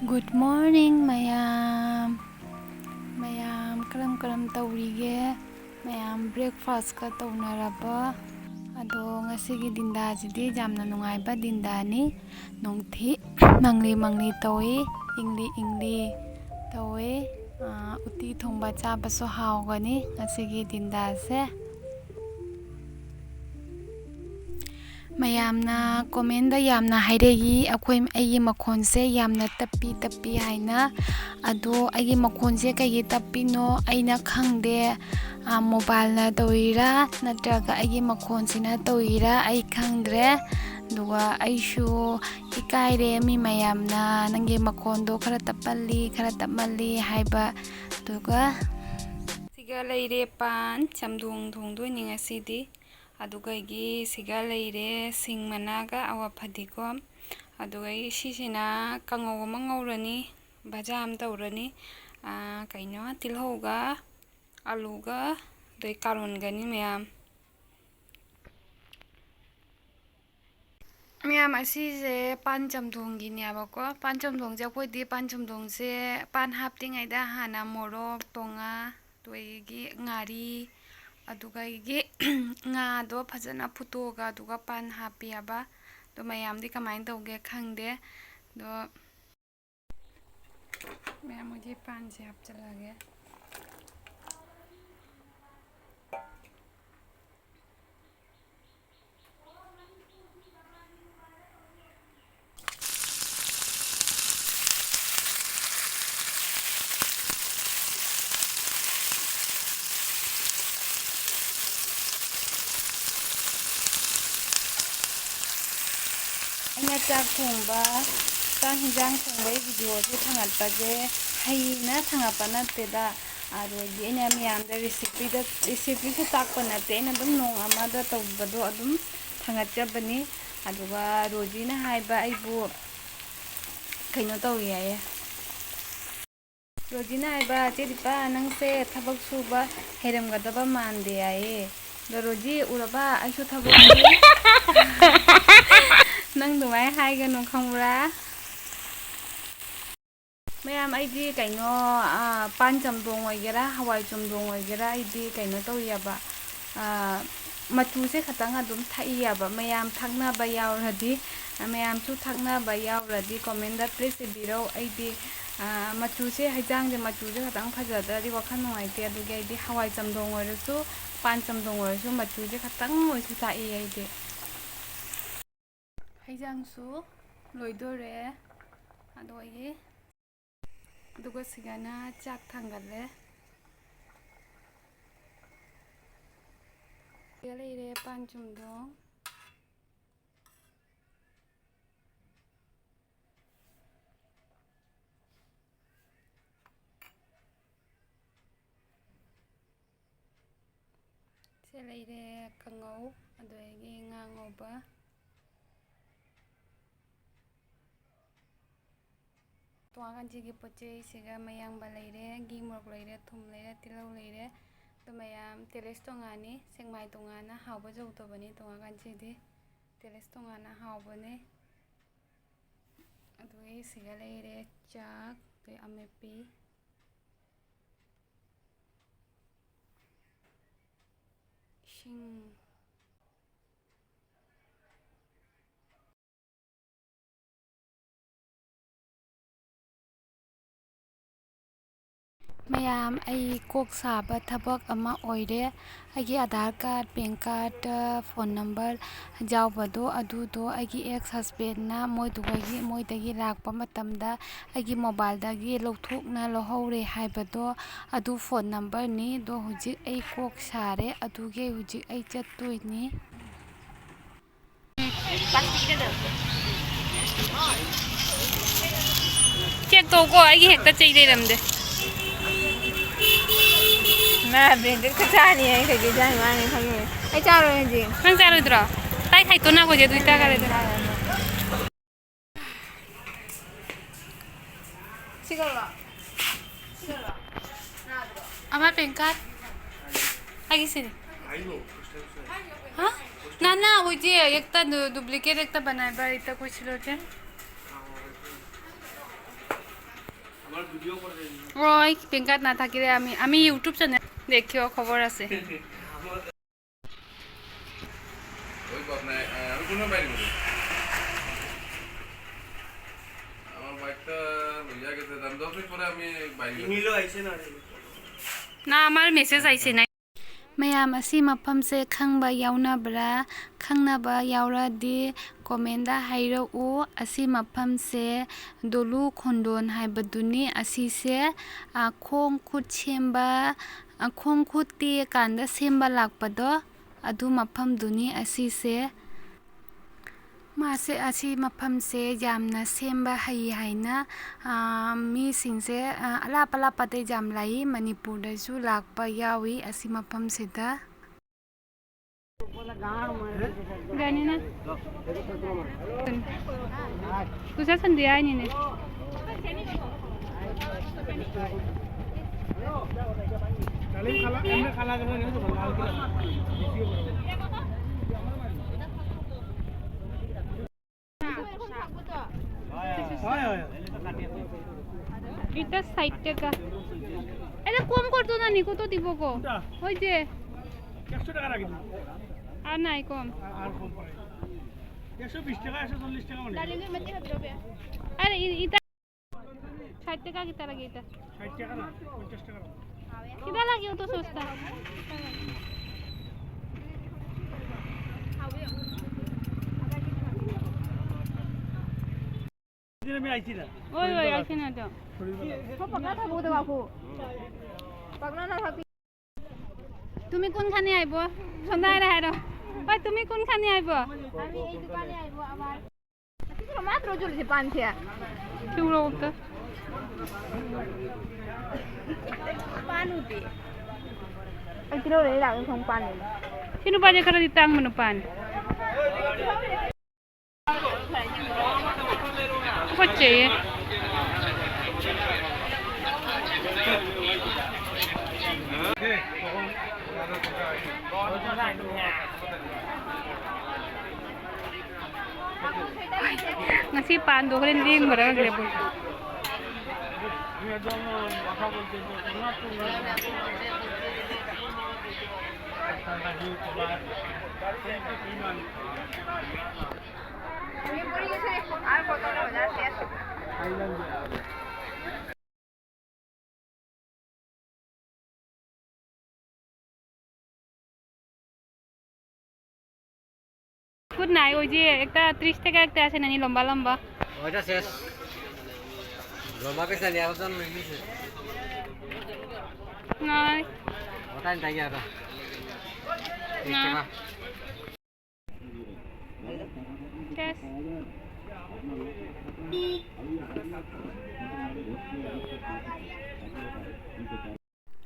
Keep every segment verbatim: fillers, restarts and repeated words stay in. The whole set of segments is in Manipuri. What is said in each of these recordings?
Good morning, ꯃꯌꯥꯝ꯫ ꯃꯌꯥꯝ ꯀꯔꯝ ꯀꯔꯝ ꯇꯧꯔꯤꯒꯦ? ꯃꯌꯥꯝ breakfast ꯀ ꯇꯧꯅꯔꯕ? ꯑꯗꯣ ꯉꯁꯤꯒꯤ ꯗꯤꯟꯗꯥꯁꯤꯗꯤ ꯌꯥꯝꯅ ꯅꯨꯡꯉꯥꯏꯕ ꯗꯤꯟꯗꯥꯅꯤ꯫ ꯅꯣꯡꯊꯤ ꯃꯪꯂꯤ ꯃꯪꯂꯤ ꯇꯧꯏ, ꯏꯪꯂꯤ ꯏꯪꯂꯤ ꯇꯧꯏ꯫ ꯑꯥ, ꯎꯇꯤ ꯊꯣꯡꯕ ꯆꯥꯕꯁꯨ ꯍꯥꯎꯒꯅꯤ ꯉꯁꯤꯒꯤ ꯗꯤꯟꯗꯥꯁꯦ꯫ ꯃꯌꯥꯝꯅ comment ꯗ ꯌꯥꯝꯅ ꯍꯥꯏꯔꯛꯏ, ꯑꯩꯈꯣꯏ, ꯑꯩꯒꯤ ꯃꯈꯣꯟꯁꯦ ꯌꯥꯝꯅ ꯇꯞꯄꯤ ꯇꯞꯄꯤ ꯍꯥꯏꯅ꯫ ꯑꯗꯣ ꯑꯩꯒꯤ ꯃꯈꯣꯟꯁꯦ ꯀꯩꯒꯤ ꯇꯞꯄꯤꯅꯣ ꯑꯩꯅ ꯈꯪꯗꯦ꯫ ꯑꯥ, mobile ꯅ ꯇꯧꯔꯤꯔꯥ ꯅꯠꯇ꯭ꯔꯒ ꯑꯩꯒꯤ ꯃꯈꯣꯟꯁꯤꯅ ꯇꯧꯔꯤꯔꯥ ꯑꯩ ꯈꯪꯗ꯭ꯔꯦ꯫ ꯑꯗꯨꯒ ꯑꯩꯁꯨ ꯏꯀꯥꯏꯔꯦ, ꯃꯤ ꯃꯌꯥꯝꯅ ꯅꯪꯒꯤ ꯃꯈꯣꯟꯗꯣ ꯈꯔ ꯇꯞꯄꯜꯂꯤ, ꯈꯔ ꯇꯞꯃꯜꯂꯤ ꯍꯥꯏꯕ꯫ ꯑꯗꯨꯒ ꯁꯤꯒ ꯂꯩꯔꯦ ꯄꯥꯟ, ꯆꯝꯊꯣꯡ ꯊꯣꯡꯗꯣꯏꯅꯤ ꯉꯁꯤꯗꯤ꯫ ꯑꯗꯨꯒ ꯑꯩꯒꯤ ꯁꯤꯒ ꯂꯩꯔꯦ ꯁꯤꯡ ꯃꯅꯥꯒ ꯑꯋꯥ ꯐꯗꯤꯒꯣꯝ꯫ ꯑꯗꯨꯒ ꯑꯩ ꯁꯤꯁꯤꯅ ꯀꯥꯡꯉꯧ ꯑꯃ ꯉꯧꯔꯅꯤ, ꯚꯖꯥ ꯑꯃ ꯇꯧꯔꯅꯤ꯫ ꯑꯥ, ꯀꯩꯅꯣ, ꯇꯤꯜꯍꯧꯒ ꯑꯂꯨꯒ ꯑꯗꯩ ꯀꯥꯔꯣꯟꯒꯅꯤ ꯃꯌꯥꯝ꯫ ꯃꯌꯥꯝ, ꯑꯁꯤꯁꯦ ꯄꯥꯟ ꯆꯝꯊꯣꯡꯒꯤꯅꯦꯕꯀꯣ꯫ ꯄꯥꯟ ꯆꯝꯊꯣꯡꯁꯦ, ꯑꯩꯈꯣꯏꯗꯤ ꯄꯥꯟ ꯆꯝꯊꯣꯡꯁꯦ ꯄꯥꯟ ꯍꯥꯞꯇ꯭ꯔꯤꯉꯩꯗ ꯍꯥꯟꯅ ꯃꯣꯔꯣꯛ, ꯇꯣꯉꯥ, ꯑꯗꯒꯤ ꯉꯥꯔꯤ, ꯑꯗꯨꯒ ꯑꯩꯒꯤ ꯉꯥꯗꯣ ꯐꯖꯅ ꯐꯨꯠꯇꯣꯛꯑꯒ ꯑꯗꯨꯒ ꯄꯥꯟ ꯍꯥꯞꯄꯤꯑꯕ꯫ ꯑꯗꯣ ꯃꯌꯥꯝꯗꯤ ꯀꯃꯥꯏꯅ ꯇꯧꯒꯦ ꯈꯪꯗꯦ꯫ ꯑꯗꯣ ꯃꯌꯥꯝ, ꯍꯧꯖꯤꯛ ꯄꯥꯟꯁꯦ ꯍꯥꯞꯆꯤꯜꯂꯒꯦ꯫ ꯑꯩꯅ ꯆꯥꯛ ꯊꯣꯡꯕ, ꯆꯥꯛ ꯍꯤꯟꯖꯥꯡ ꯊꯣꯡꯕꯒꯤ video ꯁꯦ ꯊꯥꯡꯒꯠꯄꯁꯦ ꯍꯩꯅ ꯊꯥꯡꯒꯠꯄ ꯅꯠꯇꯦꯗ꯫ ꯑꯗꯨꯗꯒꯤ ꯑꯩꯅ ꯃꯌꯥꯝꯗ recipe ꯗ, recipe ꯁꯨ ꯇꯥꯛꯄ ꯅꯠꯇꯦ, ꯑꯩꯅ ꯑꯗꯨꯝ ꯅꯣꯡ ꯑꯃꯗ ꯇꯧꯕꯗꯣ ꯑꯗꯨꯝ ꯊꯥꯡꯒꯠꯆꯕꯅꯤ꯫ ꯑꯗꯨꯒ ꯔꯣꯖꯤꯅ ꯍꯥꯏꯕ ꯑꯩꯕꯨ ꯀꯩꯅꯣ ꯇꯧꯏ ꯍꯥꯏꯌꯦ꯫ ꯔꯣꯖꯤꯅ ꯍꯥꯏꯕ, "ꯆꯦ ꯗꯤꯄꯥ, ꯅꯪꯁꯦ ꯊꯕꯛ ꯁꯨꯕ ꯍꯩꯔꯝꯒꯗꯕ ꯃꯥꯟꯗꯦ" ꯍꯥꯏꯌꯦ꯫ ꯑꯗꯣ ꯔꯣꯖꯤ, ꯎꯔꯕ? ꯑꯩꯁꯨ ꯊꯕꯛ ꯁꯨꯏ꯫ ꯅꯪ ꯑꯗꯨꯃꯥꯏꯅ ꯍꯥꯏꯒꯅꯨ, ꯈꯪꯕ꯭ꯔꯥ? ꯃꯌꯥꯝ, ꯑꯩꯗꯤ ꯀꯩꯅꯣ, ꯑꯥ, ꯄꯥꯟ ꯆꯝꯊꯣꯡ ꯑꯣꯏꯒꯦꯔꯥ, ꯍꯋꯥꯏ ꯆꯝꯊꯣꯡ ꯑꯣꯏꯒꯦꯔꯥ, ꯑꯩꯗꯤ ꯀꯩꯅꯣ ꯇꯧꯏꯌꯦꯕ, ꯑꯥ, ꯃꯆꯨꯁꯦ ꯈꯇꯪ ꯑꯗꯨꯝ ꯊꯛꯏꯌꯦꯕ꯫ ꯃꯌꯥꯝ ꯊꯛꯅꯕ ꯌꯥꯎꯔꯗꯤ, ꯃꯌꯥꯝꯁꯨ ꯊꯛꯅꯕ ꯌꯥꯎꯔꯗꯤ comment please ꯏꯕꯤꯔꯧ꯫ ꯑꯩꯗꯤ, ꯑꯥ, ꯃꯆꯨꯁꯦ, ꯍꯩꯖꯥꯡꯁꯦ ꯃꯆꯨꯁꯦ ꯈꯇꯪ ꯐꯖꯗ꯭ꯔꯗꯤ ꯋꯥꯈꯜ ꯅꯨꯡꯉꯥꯏꯇꯦ꯫ ꯑꯗꯨꯒꯤ ꯑꯩꯗꯤ ꯍꯋꯥꯏ ꯆꯝꯊꯣꯡ ꯑꯣꯏꯔꯁꯨ, ꯄꯥꯟ ꯆꯝꯊꯣꯡ ꯑꯣꯏꯔꯁꯨ ꯃꯆꯨꯁꯦ ꯈꯇꯪ ꯑꯣꯏꯁꯨ ꯊꯥꯛꯏ ꯑꯩꯗꯤ꯫ ꯍꯩꯖꯥꯡꯁꯨ ꯂꯣꯏꯗꯣꯔꯦ꯫ ꯑꯗꯣ ꯑꯩꯒꯤ, ꯑꯗꯨꯒ ꯁꯤꯒꯅ ꯆꯥꯛ ꯊꯥꯡꯒꯠꯂꯦ꯫ ꯁꯤꯒ ꯂꯩꯔꯦ ꯄꯥꯟ ꯆꯝꯊꯣꯡ꯫ ꯁꯤ ꯂꯩꯔꯦ ꯀꯥꯡꯉꯧ, ꯑꯗꯨꯗꯒꯤ ꯉꯥ ꯉꯧꯕ꯫ ꯇꯣꯉꯥꯟ ꯀꯥꯟꯆꯤꯒꯤ ꯄꯣꯠ ꯆꯩꯁꯤꯒ ꯃꯌꯥꯡꯕ ꯂꯩꯔꯦ, ꯘꯤ ꯃꯣꯔꯣꯛ ꯂꯩꯔꯦ, ꯊꯨꯝ ꯂꯩꯔꯦ, ꯇꯤꯜꯍꯧ ꯂꯩꯔꯦ꯫ ꯑꯗꯨ ꯃꯌꯥꯝ taste ꯇꯣꯉꯥꯟꯅꯤ꯫ ꯁꯦꯛꯃꯥꯏ ꯇꯣꯉꯥꯟꯅ ꯍꯥꯎꯕ ꯌꯧꯗꯕꯅꯤ ꯇꯣꯉꯥꯟ ꯀꯥꯟꯆꯤꯗꯤ꯫ Taste ꯇꯣꯉꯥꯟꯅ ꯍꯥꯎꯕꯅꯤ꯫ ꯑꯗꯨꯒ ꯁꯤꯒ ꯂꯩꯔꯦ ꯆꯥꯛ, ꯑꯗꯩ ꯑꯃꯦꯠꯄꯤ꯫ ꯏꯁꯤꯡ꯫ ꯃꯌꯥꯝ, ꯑꯩ ꯀꯣꯛ ꯁꯥꯕ ꯊꯕꯛ ꯑꯃ ꯑꯣꯏꯔꯦ꯫ ꯑꯩꯒꯤ Aadhaar card, PAN card, phone number ꯌꯥꯎꯕꯗꯣ, ꯑꯗꯨꯗꯣ ꯑꯩꯒꯤ ꯑꯦꯛꯁ ꯍꯁꯕꯦꯟꯅ ꯃꯣꯏꯗꯨꯗꯒꯤ, ꯃꯣꯏꯗꯒꯤ ꯂꯥꯛꯄ ꯃꯇꯝꯗ ꯑꯩꯒꯤ ꯃꯣꯕꯥꯏꯜꯗꯒꯤ ꯂꯧꯊꯣꯛꯅ ꯂꯧꯍꯧꯔꯦ ꯍꯥꯏꯕꯗꯣ, ꯑꯗꯨ ꯐꯣꯟ ꯅꯝꯕꯔꯅꯤ꯫ ꯑꯗꯣ ꯍꯧꯖꯤꯛ ꯑꯩ ꯀꯣꯛ ꯁꯥꯔꯦ, ꯑꯗꯨꯒꯤ ꯍꯧꯖꯤꯛ ꯑꯩ ꯆꯠꯇꯣꯏꯅꯤ꯫ Check ꯇꯧꯀꯣ, ꯑꯩꯒꯤ ꯍꯦꯛꯇ ꯆꯩ ꯂꯩꯔꯝꯗꯦ꯫ ꯃꯥ ꯕ꯭ꯂꯦꯡꯀꯦꯠ ꯈꯨꯠꯁꯥꯅꯤ ꯍꯥꯏ, ꯀꯩꯀꯩ ꯆꯥꯅꯤ ꯃꯥꯅꯤ ꯈꯪꯉꯦ꯫ ꯑꯩ ꯆꯥꯔꯣꯏ ꯍꯧꯖꯤꯛ꯫ ꯅꯪ ꯆꯥꯔꯣꯏꯗ꯭ꯔꯣ? ꯇꯥꯏ ꯈꯥꯏꯇꯣꯛꯅꯕ ꯍꯧꯖꯤꯛ ꯑꯗꯨꯗꯤ ꯆꯥꯈ꯭ꯔꯦꯗꯅ꯫ ꯁꯤꯒꯔꯣ? ꯁꯤꯒꯔꯣ? ꯅꯥꯗ꯭ꯔꯣ? ꯑꯃ ꯄꯦꯟ ꯀꯥꯔꯗ꯫ ꯑꯩꯒꯤ ꯁꯤꯅꯤ꯫ ꯍꯥ? ꯅꯥꯅꯥ, ꯍꯧꯖꯤꯛ ꯍꯦꯛꯇ ꯗꯨ-, duplicate ꯍꯦꯛꯇ ꯕꯅꯥꯏꯕ, ꯍꯦꯛꯇ ꯑꯩꯈꯣꯏ ꯁꯤꯂꯣꯁꯦ꯫ ওই পিংকাত না থাকিলে আমি, আমি YouTube চেনেল দেখিও খবৰ আছে। ওই কথা নাই, আহ, আমি কোনো বাইরে করি। আমার বাইকটা লইয়া গেছে, আমি দশ মিনিট পরে আমি বাইরে যাবো। না, আমাৰ মেছেজ আহিছে নাই। ꯃꯌꯥꯝ, ꯑꯁꯤ ꯃꯐꯝꯁꯦ ꯈꯪꯕ ꯌꯥꯎꯅꯕ꯭ꯔꯥ? ꯈꯪꯅꯕ ꯌꯥꯎꯔꯗꯤ ꯀꯣꯃꯦꯟꯗ ꯍꯥꯏꯔꯛꯎ꯫ ꯑꯁꯤ ꯃꯐꯝꯁꯦ ꯗꯣꯂꯨ ꯈꯣꯟꯗꯣꯟ ꯍꯥꯏꯕꯗꯨꯅꯤ꯫ ꯑꯁꯤꯁꯦ, ꯑ, ꯈꯣꯡ ꯈꯨꯠ ꯁꯦꯝꯕ, ꯑ, ꯈꯣꯡ ꯈꯨꯠ ꯇꯦꯛꯑꯀꯥꯟꯗ ꯁꯦꯝꯕ ꯂꯥꯛꯄꯗꯣ, ꯑꯗꯨ ꯃꯐꯝꯗꯨꯅꯤ ꯑꯁꯤꯁꯦ꯫ ꯃꯥꯁꯦ, ꯑꯁꯤ ꯃꯐꯝꯁꯦ ꯌꯥꯝꯅ ꯁꯦꯝꯕ ꯍꯩ ꯍꯥꯏꯅ, ꯑ, ꯃꯤꯁꯤꯡꯁꯦ, ꯑ, ꯑꯂꯥꯞ ꯑꯂꯥꯞꯄꯗꯩ ꯌꯥꯝ ꯂꯥꯛꯏ, ꯃꯅꯤꯄꯨꯔꯗꯁꯨ ꯂꯥꯛꯄ ꯌꯥꯎꯏ ꯑꯁꯤ ꯃꯐꯝꯁꯤꯗ꯫ ꯒꯥꯔꯤꯅ ꯄꯩꯁꯥ ꯁꯟꯗꯦ ꯍꯥꯏꯅꯤꯅꯦ꯫ এটা ষাট টাকা। এটা কম করতো না নি, কত দিব গো? ওই যে একশো টাকা রাখি দিন। আর নাই কম। আর কম করে। একশো বিশ টাকা, একশো চল্লিশ টাকা মানে। আরে ই-, ইটা ষাট টাকা কিতা লাগে ইটা? ষাট টাকা না, পঞ্চাশ টাকা। কিতা লাগে অত সস্তা? দিন আমি আইছি না। ওই, ওই, আইছি না তো। শরীর ভালো। তুমি কোনখানে আইব? সন্ধ্যায় আহে র। ওই, তুমি কোনখানে আইব? আমি এই দোকানে আইব আবার। মাত্র চলেছে পান খেয়া। কি উড়ো উঠতে? পান উঠে। Ay, tiro rin lang itong panin. Sino ba niya karalitang manupan? Kotse. Ngasi pandu ko rin ding marang rebul. খুঁত নাই, ওই যে একটা ত্রিশ টাকা একটা আছে না নি, লম্বা লম্বা। ওইটা শেষ। লম্বা পিস নিয়ে আসো, চল, নিয়ে নিছে। নাই। ওটা নিতে গিয়ে ওটা। ত্রিশ না। টাকা। শেষ।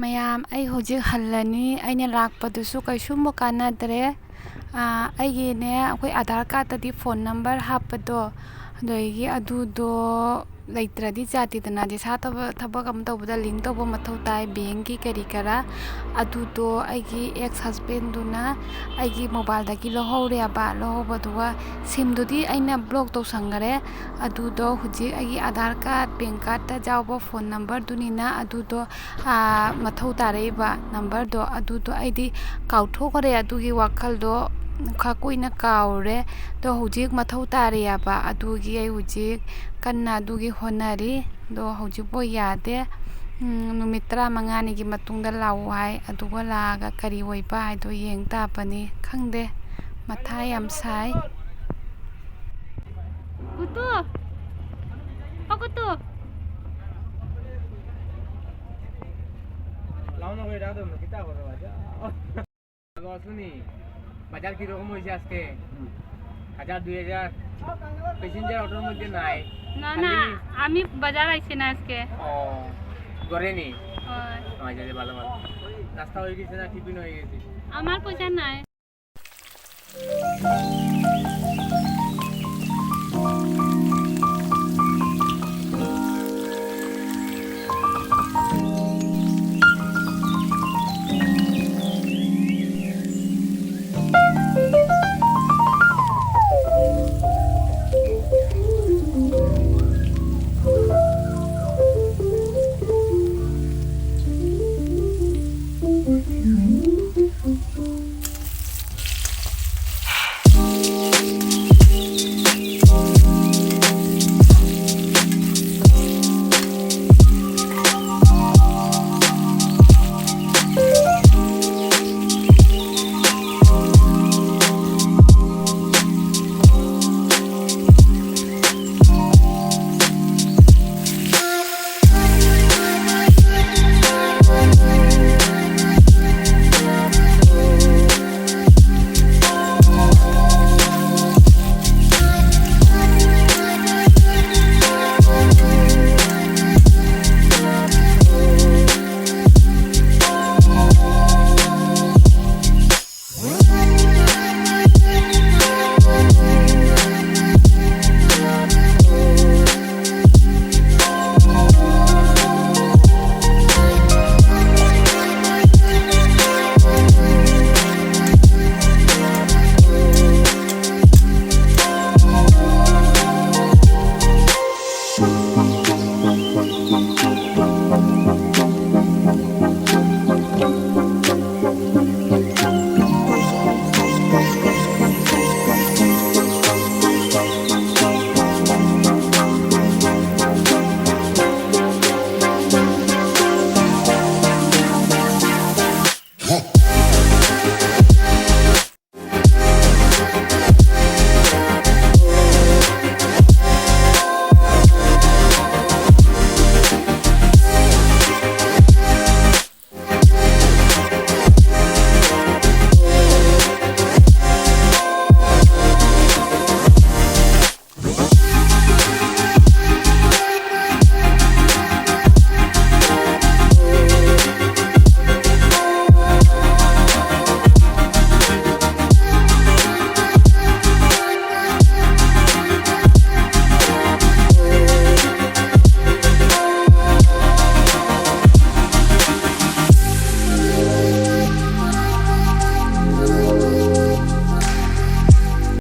ꯃꯌꯥꯝ, ꯑꯩ ꯍꯧꯖꯤꯛ ꯍꯜꯂꯅꯤ꯫ ꯑꯩꯅ ꯂꯥꯛꯄꯗꯨꯁꯨ ꯀꯩꯁꯨꯝꯕꯨ ꯀꯥꯟꯅꯗ꯭ꯔꯦ꯫ ꯑꯥ, ꯑꯩꯒꯤꯅꯦ, ꯑꯩꯈꯣꯏ ꯑꯙꯥꯔ ꯀꯥꯔꯠꯇꯗꯤ ꯐꯣꯟ ꯅꯝꯕꯔ ꯍꯥꯞꯄꯗꯣ, ꯑꯗꯒꯤ ꯑꯗꯨꯗꯣ ꯂꯩꯇ꯭ꯔꯗꯤ ꯌꯥꯗꯦꯗꯅ, ꯄꯩꯁꯥ ꯊꯕꯛ, ꯊꯕꯛ ꯑꯃ ꯇꯧꯕꯗ ꯂꯤꯡ ꯇꯧꯕ ꯃꯊꯧ ꯇꯥꯏ, ꯕꯦꯡꯒꯤ ꯀꯔꯤ ꯀꯔꯥ꯫ ꯑꯗꯨꯗꯣ ꯑꯩꯒꯤ ꯑꯦꯛꯁ ꯍꯁꯕꯦꯟꯗꯨꯅ ꯑꯩꯒꯤ ꯃꯣꯕꯥꯏꯜꯗꯒꯤ ꯂꯧꯍꯧꯔꯦꯕ꯫ ꯂꯧꯍꯧꯕꯗꯨꯒ ꯁꯤꯝꯗꯨꯗꯤ ꯑꯩꯅ ꯕ꯭ꯂꯣꯛ ꯇꯧꯁꯟꯈꯔꯦ꯫ ꯑꯗꯨꯗꯣ ꯍꯧꯖꯤꯛ ꯑꯩꯒꯤ ꯑꯙꯥꯔ ꯀꯥꯔꯠ, ꯄꯦꯟ ꯀꯥꯔꯠꯇ ꯌꯥꯎꯕ ꯐꯣꯟ ꯅꯝꯕꯔꯗꯨꯅꯤꯅ ꯑꯗꯨꯗꯣ, ꯑꯥ, ꯃꯊꯧ ꯇꯥꯔꯛꯏꯕ ꯅꯝꯕꯔꯗꯣ꯫ ꯑꯗꯨꯗꯣ ꯑꯩꯗꯤ ꯀꯥꯎꯊꯣꯛꯈ꯭ꯔꯦ, ꯑꯗꯨꯒꯤ ꯋꯥꯈꯜꯗꯣ ꯈꯔ ꯀꯨꯏꯅ ꯀꯥꯎꯔꯦ꯫ ꯑꯗꯣ ꯍꯧꯖꯤꯛ ꯃꯊꯧ ꯇꯥꯔꯦꯕ, ꯑꯗꯨꯒꯤ ꯑꯩ ꯍꯧꯖꯤꯛ ꯀꯟꯅ ꯑꯗꯨꯒꯤ ꯍꯣꯠꯅꯔꯤ꯫ ꯑꯗꯣ ꯍꯧꯖꯤꯛꯐꯥꯎ ꯌꯥꯗꯦ꯫ ꯎꯝ, ꯅꯨꯃꯤꯠ ꯇꯔꯥꯃꯉꯥꯅꯤꯒꯤ ꯃꯇꯨꯡꯗ ꯂꯥꯛꯑꯣ ꯍꯥꯏ꯫ ꯑꯗꯨꯒ ꯂꯥꯛꯑꯒ ꯀꯔꯤ ꯑꯣꯏꯕ ꯍꯥꯏꯗꯣ ꯌꯦꯡ ꯇꯥꯕꯅꯤ꯫ ꯈꯪꯗꯦ, ꯃꯊꯥ ꯌꯥꯝ ꯁꯥꯏ꯫ ꯀꯨꯇꯨ! ꯑꯣ, ꯀꯨꯇꯨ! ꯂꯥꯎꯅ ꯍꯣꯏ ꯔꯥꯗꯣ ꯃ ꯀꯤꯇꯥ ꯍꯣꯔ ꯋꯥꯖꯥ꯫ ꯁꯨꯅꯤ, ꯕꯖꯥꯔ ꯀꯤꯔꯣ ꯀꯃ ꯍꯣꯏꯁꯦ ꯑꯁꯀꯦ? ꯍꯖꯥꯔ, ꯗꯨꯏ ꯍꯖꯥꯔ꯫ ꯄꯦꯁꯦꯟꯖꯔ ꯑꯣꯇꯣ ꯃ ꯅꯥꯏ꯫ না, না, খালি আমি বাজার আইছি না আজকে। ও, ঘরে নেই? হয়। আচ্ছা, আচ্ছা, ভালো, ভালো। নাস্তা হয়ে গেছে না টিফিন হয়ে গেছে? আমার পয়সা নাই।